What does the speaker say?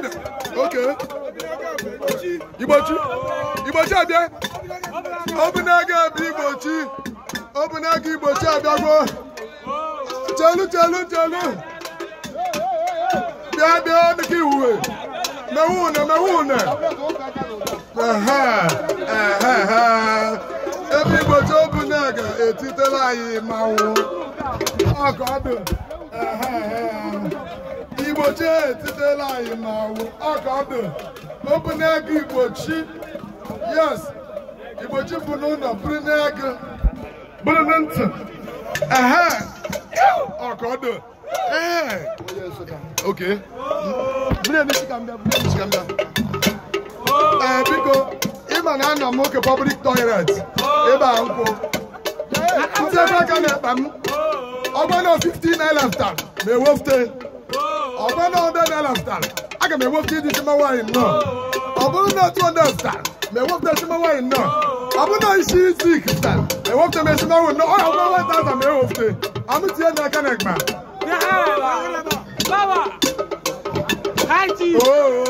Ọdụ. Okay. Igbochi. Igbochi abịa. Obunaga abịa Igbochi. Obunaga Igbochi abịagwo. Chelu chelu chelu. Bịa bịa dịka iwuwe. Mewu une mewu une. Ehe ehe. Ebe Igbochi Obunaga etitela anyị mmanwụ. Ọka ọdụ. Ehe. Igbochi etitela anyị mmanwụ. Ọka ọdụ. Obunaga Igbochi. Yes. Igbochi bụ n'ụlọ bụrụ n'ego. Bụrụ na ntị. Ehe. Ọka ọdụ. Ehe. Okay. Bụrụ n'isi ka m bịa, bụrụ n'isi ka m bịa. Ee, biko, ịma na anọ m oke public toilet ebe a nkwụ. Ntị ebe aka na-ekpa m. Ọgba na 15 naira pụtara ma ewefute. Ọgba na 100 naira pụtara, aga m ewefute ịdị chima nwaanyị nnọọ. Ọ bụrụ na 200 pụtara, ma ewefute chima nwaanyị nnọọ. Ọ bụrụ na isi zik pụtara, ewefute m echima nwaanyị nnọọ. Ọ ya ọgba 1000 ma ewefute. Anụ tinye n'aka na ekpa. Baba! Haiti! Oo.